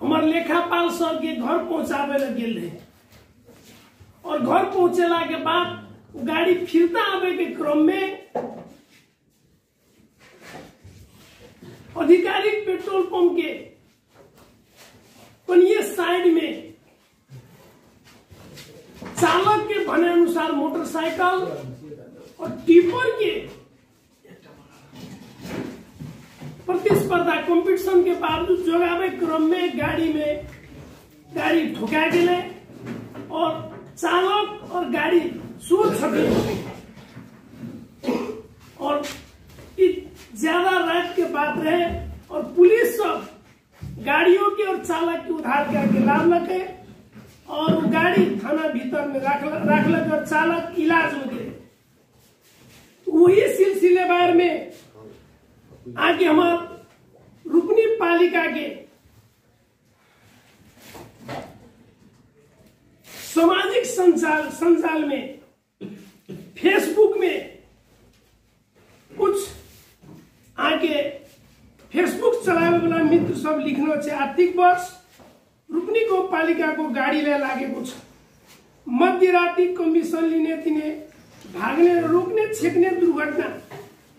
हमार लेखापाल सर के घर पहुंचावे लग गेल रहे और घर पहुंचेला के बाद गाड़ी फिरता आवे के क्रम में आधिकारिक पेट्रोल पंप के कनिए साइड में चालक के भने अनुसार मोटरसाइकिल और टिपर के प्रतिस्पर्धा कंपटीशन के बावजूद जोगावे क्रम में गाड़ी ठोका गए और चालक और गाड़ी सो क्षति हो गई। और ज्यादा रात के बात रहे और पुलिस सब गाड़ियों के और चालक के उधार करके लाभ लगे और वो गाड़ी थाना भीतर में रख लगे और चालक इलाज में गए। वही सिलसिलेवार में आगे हमार रुपनी पालिका के सामाजिक संजाल में फेसबुक में कुछ आगे फेसबुक चलावे वाला मित्र सब लिखना छे आर्थिक वर्ष रुपनी को पालिका को गाड़ी ले लागेको छ, मध्यराति कमिसन लिने तिने भाग्ने रोक्ने छेक्ने दुर्घटना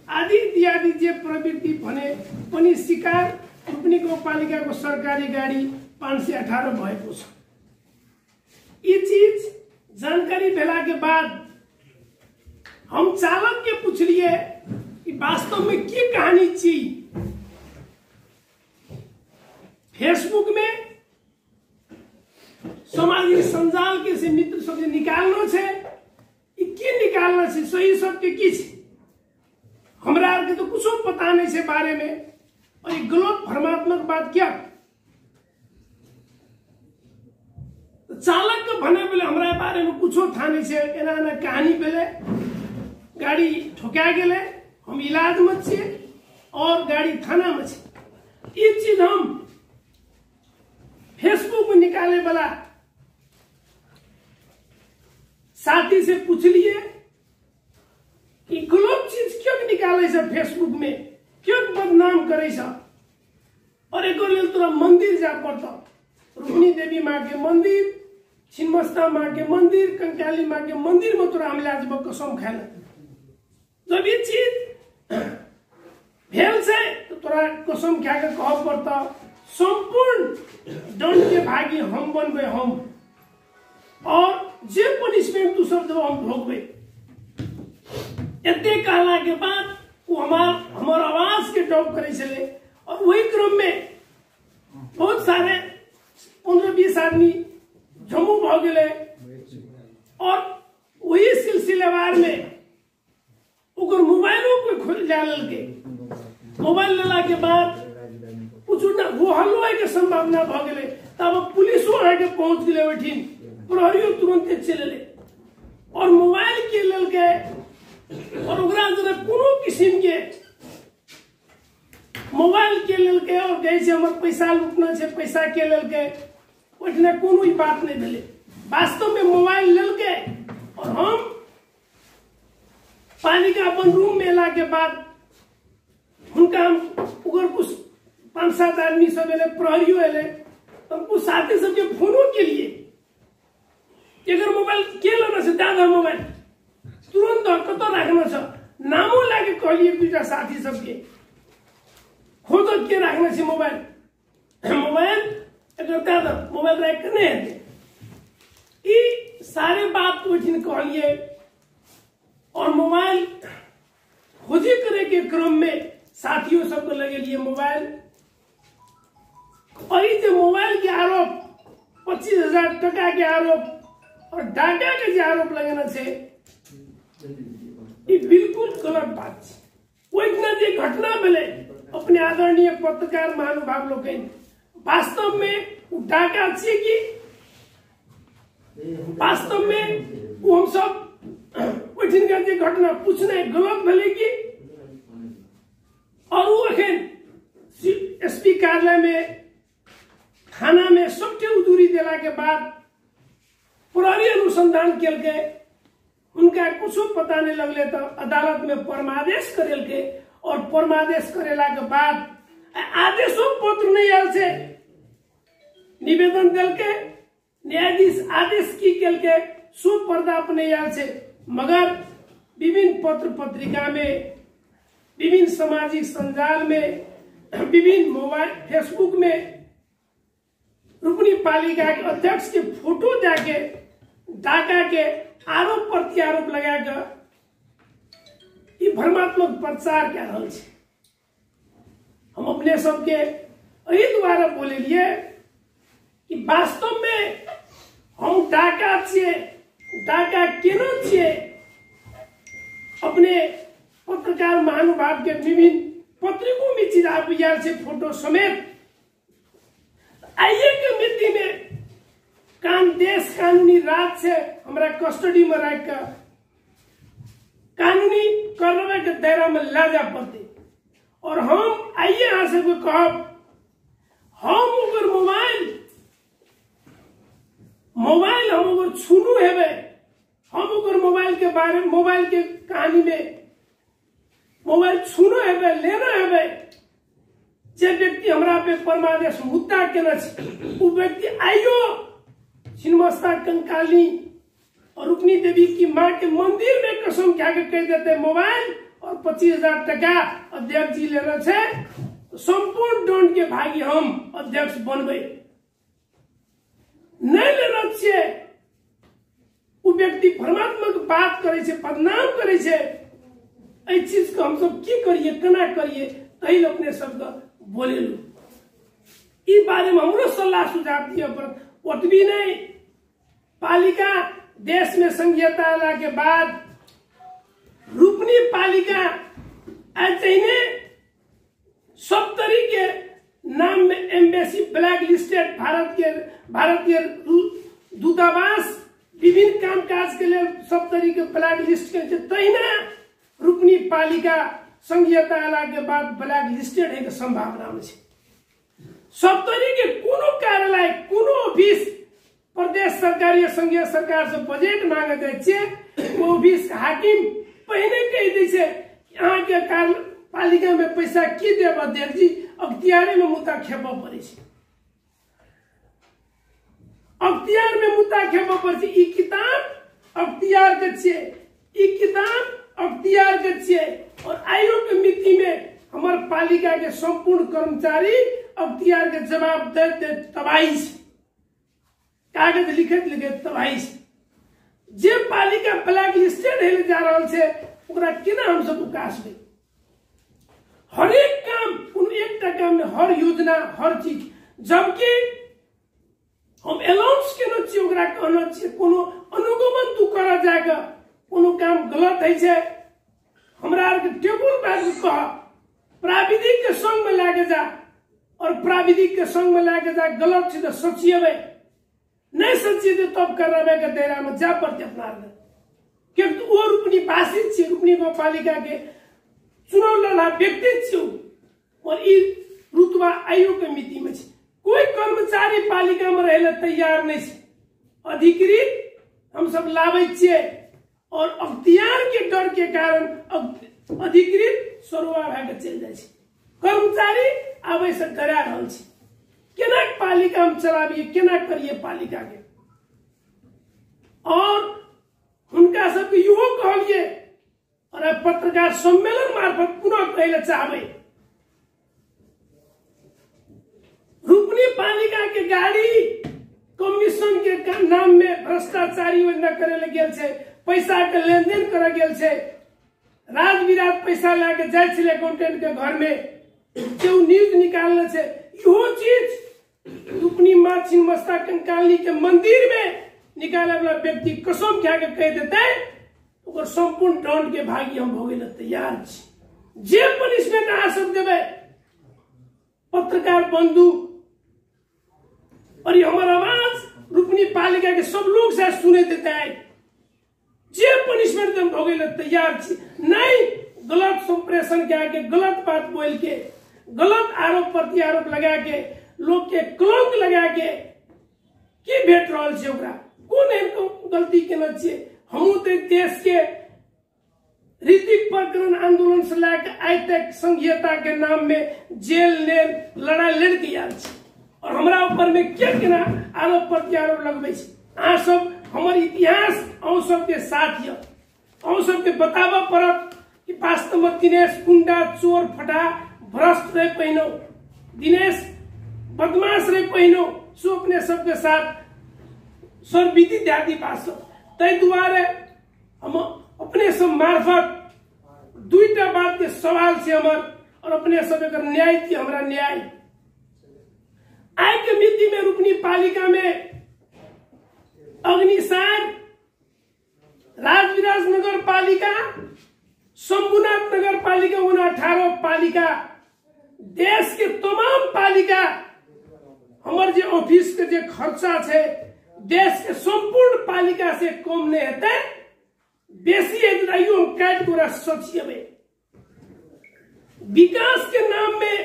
आदि इत्यादि जे प्रवृत्ति भने पनि शिकार रुपनी गाउँपालिका को सरकारी गाड़ी 518 भएको छ। यी चीज जानकारी भेला के बाद हम चालक के पूछलिए कि वास्तव में की कहानी छी। फेसबुक में सामाजिक संजाल के से मित्र सब जे निकालनो छे, की निकालना छे सही सबके की छे, हमरा आर के तो कुछो पता नहीं छे बारे में। और ये गलत भ्रमात्मक बात क्या तो चालक के भने बेले हमरा बारे में कुछो था नहीं छे, एना एना कहानी भेले, गाड़ी ठोका गेले, हम इलाज में छिए और गाड़ी थाना में छे। ई चीज हम फेसबुक में निकाले वाला साथी से पूछलिए कि गलत चीज क्यों निकाले छे फेसबुक में, क्यों बदनाम करे छे। और एक लेल तोरा मंदिर जा पड़ता, रुक्मिणी देवी माँ के मंदिर, छिन्मस्ता माँ के मंदिर, कंकाली माँ के मंदिर में तोरा हम ला जेबो कसम खाए। जब ये चीज भेल से तो तोरा कसम खा के कह पड़ता संपूर्ण दंड के भागी हम बनबे हम, और जे पनिशमेंट तू सब देबो हम भोगबे। एते कहला के बाद वो हमार आवाज के डॉप करे छले। और वही क्रम में बहुत सारे 15-20 आदमी जमू भ गेले और वही सिलसिलेवार में ओकर मोबाइलो के खोल जा लेलकै। मोबाइल लेला के बाद कुछ ना हो हल्लो के संभावना भ गेलै, तब पुलिसो आके पहुंच गेलै ओहिठिन, प्रहरियो तुरंते चलि एलै और मोबाइल के लेलकै। और ओकरा जरा कोनो किस्म के मोबाइल के लेलकै और कहै छै हमर पैसा लुटना छै, पैसा के लेलकै, ओहिठिना कोनो ई बात नहीं भेलै। वास्तव में मोबाइल लेलकै और हम पालिका अपन रूम में एला के बाद हुनका हम ओकर कुछ 5-7 आदमी सब एलै, प्रहरियो एलै, हम कुछ साथी सबके फोनो केलिए एकर मोबाइल के लेना छै, दादा मोबाइल तुरंत कतऽ राखना छ, नामो लाके कहलिए दुईटा साथी सबके खोज के राखना छै मोबाइल, मोबाइल एकर दादा मोबाइल राखि के नहि हेतै। ई सारे बात ओहिठिन कहलिए और मोबाइल खोजी करे के क्रम में साथियों सबके लगेलिए मोबाइल। और जे मोबाइल के आरोप 25,000 टका के आरोप और डाका के जे आरोप लगेना छे ई बिल्कुल गलत बात छे। ओहिदिना जे घटना भेलै अपने आदरणीय पत्रकार महानुभाव लोकनि, वास्तव में उ डाका छियै कि वास्तव में उ हम सब ओहिठिनका जे घटना पूछनाइ गलत भेलै कि। और उ अखन एसपी कार्यालय में थाना में सबके उदूरी देला के बाद प्रहरी अनुसंधान केलकै, उनका कुछो पता नहीं लगले तो अदालत में परमादेश करेलकै। और परमादेश करेला के बाद आदेशो पत्र नहीं आयल छे, निवेदन देलकै। न्यायाधीश आदेश की केलकै सो पर्दा पर नहीं आयल छै, मगर विभिन्न पत्र पत्रिका में, विभिन्न सामाजिक संजाल में, विभिन्न मोबाइल फेसबुक में रुपनी पालिका के अध्यक्ष के फोटो जाके डाका के आरोप प्रत्यारोप लगा के ई भ्रमात्मक प्रचार कए रहल छै। हम अपने सबके एहि द्वारा बोलेलिए कि वास्तव में हम डाका छियै, डाका केना छियै। अपने पत्रकार महानुभाव के विभिन्न पत्रिको में चीज आबि गेल छै फोटो समेत। आइए के मिति में कान देश कानूनी राज से हमरा कस्टडी में राख के कानूनी कार्रवाई के दायरा में ला जा पड़ते। और हम आइए अहाँ सबके कहब, हम ओकर मोबाइल हम ओकर छूनू हेबै, हम ओकर मोबाइल के बारे में, मोबाइल के कहानी में मोबाइल छूनो हेबै, लेना हेबै। जे व्यक्ति हमरा पे परमादेश मुद्दा केने छै ओ व्यक्ति आइयो छिन्नमस्ता कंकाली और रुपनी देवी की माँ के मंदिर में कसम खा के कह देते मोबाइल और 25,000 टका अध्यक्ष जी लेना छै, संपूर्ण दंड के भागी हम अध्यक्ष बनबै। नहीं लेना छियै, ओ व्यक्ति भ्रमात्मक बात करै छै, बदनाम करै छै। एहि चीज के हम सब की करिए, केना करिए, तही अपने सबके बोलेलू। ई बारे में हमरो सलाह सुझाव दिए पड़त। ओतबी नहीं, पालिका देश में संघीयता अयला के बाद रुपनी पालिका आज सप्तरी के नाम में एम्बेसी ब्लैक लिस्टेड, भारतीय दूतावास विभिन्न कामकाज के लिए सप्तरी के ब्लैक लिस्ट के तहिना रुपनी पालिका संघीयता अयला के बाद ब्लैक लिस्टेड होय के संभावना में छै। सप्तरी के कोनो कार्यालय, कोनो ऑफिस प्रदेश सरकार या संघीय सरकार से बजट मांगे जाइ छै, ओ ऑफिस हाकिम पहिने कहि दै छै कि अहाँके पालिका में पैसा की देब अध्यक्ष जी, अख्तियारे में मुद्दा खेपऽ पड़ै छै, अख्तियार में मुद्दा खेपऽ पड़ै छै। ई किताब अख्तियार के छियै, ई किताब अख्तियार के छियै। और आइयो के मिति में हमर पालिका के संपूर्ण कर्मचारी अख्तियार के जवाब दैत दैत तबाही छै, कागज लिखैत लिखैत तबाही छै। जे पालिका ब्लैक लिस्टेड हेले जा रहल छै ओकरा केना हमसब उकासबै? हरेक काम, कोनो एकटा काम में हर योजना, हर चीज, जबकि हम अनाउंस केने छियै, ओकरा कहने छियै कोनो अनुगमन तू करऽ जाके कोनो काम गलत होइ छै हमरा आरके टेबुल पर कह, प्राविधिक के संग में लए के जा, और प्राविधिक के संग में लए के जा, गलत छै तऽ सचिएबै, नहीं सचिएतै तब कराबै के दायरा में जाय पड़तै अपना आरके। कियाकि ओ रुपनी वासी छियै, रुपनी गाउँपालिका के चुनाव लड़ला व्यक्ति छियै, और ई रुतबा आइयो के मिति में छै। कोई कर्मचारी पालिका में रहै लए तैयार नहीं छै, अधिकृत हम सब लाबै छियै और अख्तियार के डर के कारण अधिकृत सरुआ भए के चलि जाइ छै, कर्मचारी आबै से डरा रहल छै। केना पालिका हम चलाबियै, केना करियै पालिका के? और हुनका सबके इहो कहलियै और पत्रकार सम्मेलन मार्फत पुनः कहै लए चाहबै, रुपनी पालिका के गाड़ी कमीशन के नाम में भ्रष्टाचारी योजना करे लए गेल छै, पैसा के लेनदेन करे गेल छै, राज विराज पैसा लए के जाइ छलै अकाउंटेंट के घर में, जे उ न्यूज निकालने छै। इहो चीज रुपनी माँ छिन्नमस्ता कंकाली के मंदिर में निकाले वाला व्यक्ति कसम खा के कहि देतै ओकर संपूर्ण दंड के भागी हम भोगै लए तैयार छी। जे पनिशमेंट अहाँ सब देबै पत्रकार बंधु, और ये हमर आवाज रुपनी पालिका के सब लोग से सुने देते, जे पनिशमेंट हम भोगै लए तैयार छी। नहीं गलत संप्रेषण के आके गलत बात बोल के, गलत आरोप प्रत्यारोप लगा के, लोग के कलंक लगा के की भेट रहल छै? ओकरा कोन एहन गलती केने छियै? हमहूँ तऽ देश के रीतिक प्रकरण आंदोलन से लए के आइ तक संघीयता के नाम में जेल लेल लड़ाई लड़के आयल छी, और हमरा ऊपर में के केना आरोप प्रत्यारोप लगबै छी। अहाँ सब हमर इतिहास अहूँ सबके साथ यऽ, अहूँ सबके बताबऽ पड़त कि वास्तव में दिनेश गुंडा चोर फटा भ्रष्ट रहे पहिनो, दिनेश बदमाश रहे पहिनो, सो अपने सबके साथ सर्वविदित ध्यादी बात। ताहि दुआरे हम अपने सब मार्फत दुईटा बात के सवाल से हमर और अपने सब एकर न्याय थी हमरा न्याय। आइ के मिति में रूपनी पालिका में अग्निसार, राजविराज नगर पालिका, शंभुनाथ नगर पालिका, 18 पालिका, देश के तमाम पालिका हमर जे ऑफिस के जे खर्चा छै देश के संपूर्ण पालिका से कम नहीं हेतै, बेसी हेतै तैयो हम काटि कऽ ओकरा सचिएबै। विकास के नाम में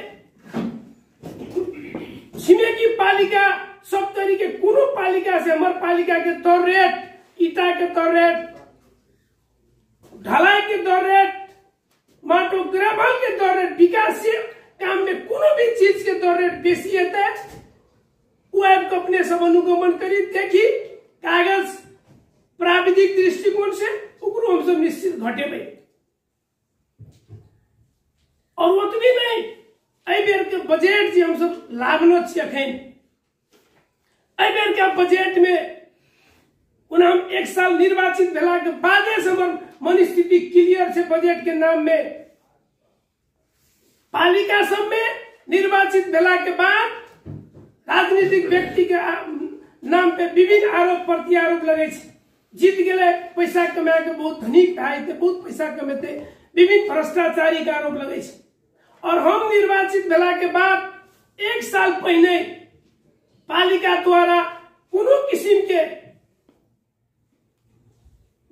छिमेकी पालिका सब तरीके कोनो पालिका से हमर पालिका के दर रेट, ईटा के दर रेट, ढलाई के दर रेट, माटो ग्रेवल के दर रेट, विकास से काम में कोनो भी चीज के दर रेट बेसी हेतै उ आबि कऽ अपने सब अनुगमन करी देखी कागज प्राविधिक दृष्टिकोण से ओकरो हम सब निश्चित घटेबै। और ओतबी नहीं, एहि बेर के बजट जे हम सब लाबने छी अखन, एहि बेर के बजट में ओना हम एक साल निर्वाचित भेला के बादे से हमर मनस्थिति क्लियर छै बजट के नाम में। पालिका सब में निर्वाचित भेला के बाद राजनीतिक व्यक्ति के नाम पे विभिन्न आरोप प्रत्यारोप लगे छै, जीत गेलै पैसा कमा के बहुत धनिक भए जेतै, बहुत पैसा कमेतै, विभिन्न भ्रष्टाचारी के आरोप लगे छै। और हम निर्वाचित भेला के बाद एक साल पहिने पालिका द्वारा कोनो किसिम के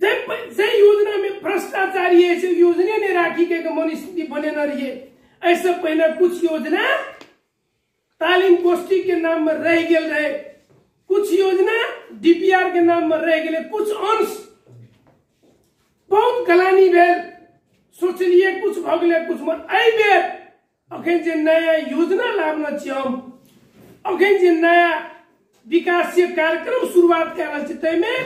जे योजना में भ्रष्टाचारी है से योजने ने राखी के मनस्थिति बनेने रहिए। ऐसे पहिने कुछ योजना तालीम गोष्ठी के नाम में रह गेल रहे, कुछ योजना डीपीआर के नाम में रह गेलै, कुछ अंश बहुत गलानी भेल, सोचलिए कुछ भऽ गेलै कुछ मन। एहि बेर अखन जे नया योजना लाबने छी हम, अखन जे नया विकासीय कार्यक्रम शुरुआत कए रहल छी ताहिमे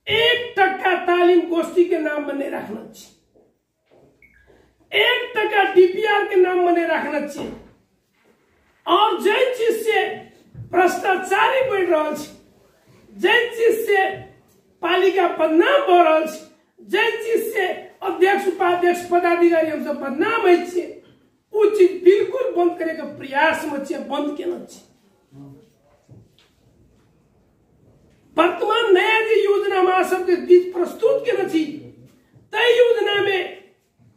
1 टका तालीम गोष्ठी के नाम में नहीं राखने छी, 1 टका डीपीआर के नाम में नहीं राखने छी। और जे चीज से भ्रष्टाचारी बढ़ि रहल छै, जे चीज से पालिका बदनाम भऽ रहल छै, जे चीज से अध्यक्ष उपाध्यक्ष पदाधिकारी हम सब बदनाम होइ छियै, ओ चीज बिल्कुल बंद करे के प्रयास में छियै, बंद केने छी। वर्तमान नया जे योजना हम सबके बीच प्रस्तुत केने छी ताहि योजना में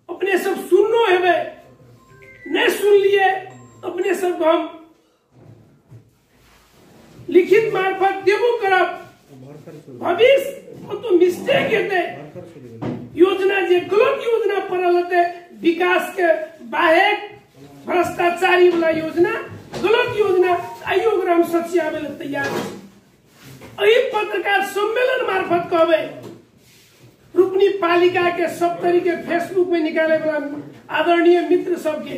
अपने सब सुननो हेबै, नहीं सुनलिए अपने सब हम लिखित मार्फत देबो करब। भविष्य तो मिस्टेक हेतै, योजना जे गलत योजना पड़ल हेतै, विकास के बाहेक भ्रष्टाचारी वाला योजना गलत योजना आइयो ओकरा हम सचियाबै लए तैयार छी। एहि पत्रकार सम्मेलन मार्फत कहबै रूपनी पालिका के सब तरीके फेसबुक में निकाले वाला आदरणीय मित्र सबके,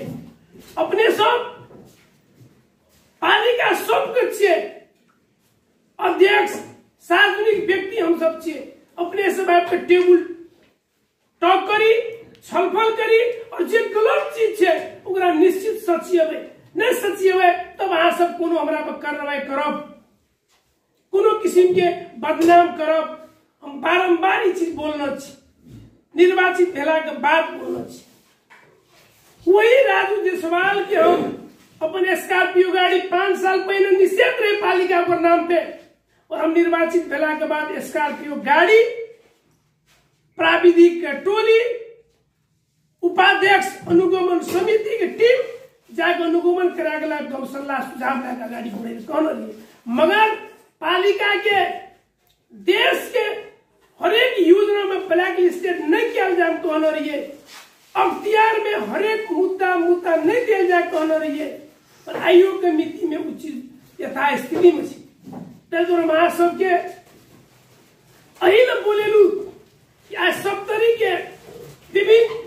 अपने सब पालिका सबके छियै, अध्यक्ष सार्वजनिक व्यक्ति हम सब छियै, अपने सब आबि कऽ टेबुल टॉक करी, छलफल करी और जे गलत चीज छै ओकरा निश्चित सचिएबै। नहीं सचिएबै तब अहाँ सब कोनो हमरा पर कार्रवाई करब, कोनो किसिम के बदनाम करब। हम बारम्बार ई चीज बोलने छी, निर्वाचित भेला के बाद बोलने छी। वही राजू जायसवाल के हम अपन स्कॉर्पियो गाड़ी 5 साल पहले निषेध रहे पालिका पर नाम पे, और हम निर्वाचित भेला के बाद स्कॉर्पियो गाड़ी, प्राविधिक के टोली, उपाध्यक्ष अनुगमन समिति के टीम जाके अनुगमन करा के लाभ हम सल्लाह सुझाव लए के गाड़ी बढ़े कहने रहिए। मगर पालिका के देश के हरेक योजना में ब्लैक लिस्टेड नहीं किया जाए कहने रहिए, अख्तियार में हरेक मुद्दा मुद्दा नहीं दिया जाए कहने रहिए, पर आयोग के मिति में उचित यथास्थिति में छी। ताहि दुआरे अहाँ सबके एहि लए बोलेलू कि आइ सब तरीके विभिन्न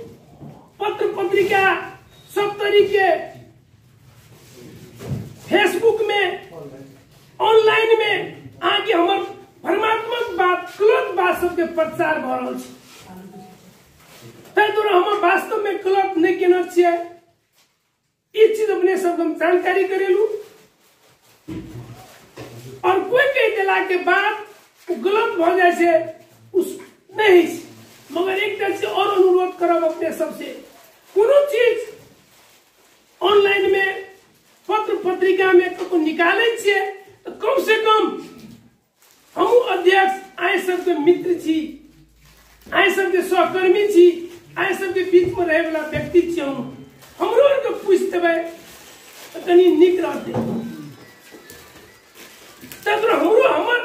पत्र पत्रिका सब तरीके फेसबुक में ऑनलाइन में अहाँके हमर भ्रमात्मक बात गलत बात सबके प्रचार भऽ रहल छै। ताहि दुआरे हम वास्तव में गलत नहि केने छियै। ई चीज अपने सबके हम जानकारी करेलू। और कोई कहि देला के बाद गलत भऽ जाइ छै उस नहीं छै। मगर एकटा चीज और अनुरोध करब अपने सबसे, कोनो चीज ऑनलाइन में पत्र पत्रिका में ककरो निकालै छियै तऽ कम से कम हमहूँ अध्यक्ष आइ सबके मित्र छी, आइ सबके सहकर्मी छी, आइ सबके बीच में रहै वाला व्यक्ति छी, हम हमरो आरके पूछि देबै तऽ कनि नीक रहतै। तब हमरो हमर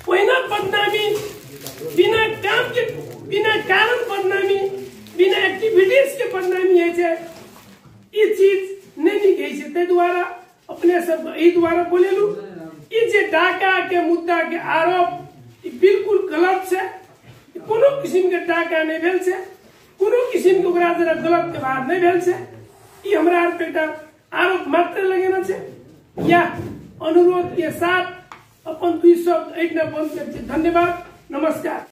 ओहिना बदनामी बिना काम के बिना कारण बदनामी बिना एक्टिविटीज के बदनामी होइ छै, ई चीज नहि नीक होइ छै। ताहि दुआरे अपने सब एहि दुआरे बोलेलू ई जे डाका के मुद्दा के आरोप ई बिल्कुल गलत छै। कोनो किसिम के डाका नहि भेल छै, कोनो किसिम के ओकरा जरा गलत व्यवहार नहि भेल छै। ई हमरा आर पे एकटा आरोप मात्र लगेने छै। या अनुरोध के साथ अपन दुई शब्द एहिठाम बंद करै छी। धन्यवाद, नमस्कार।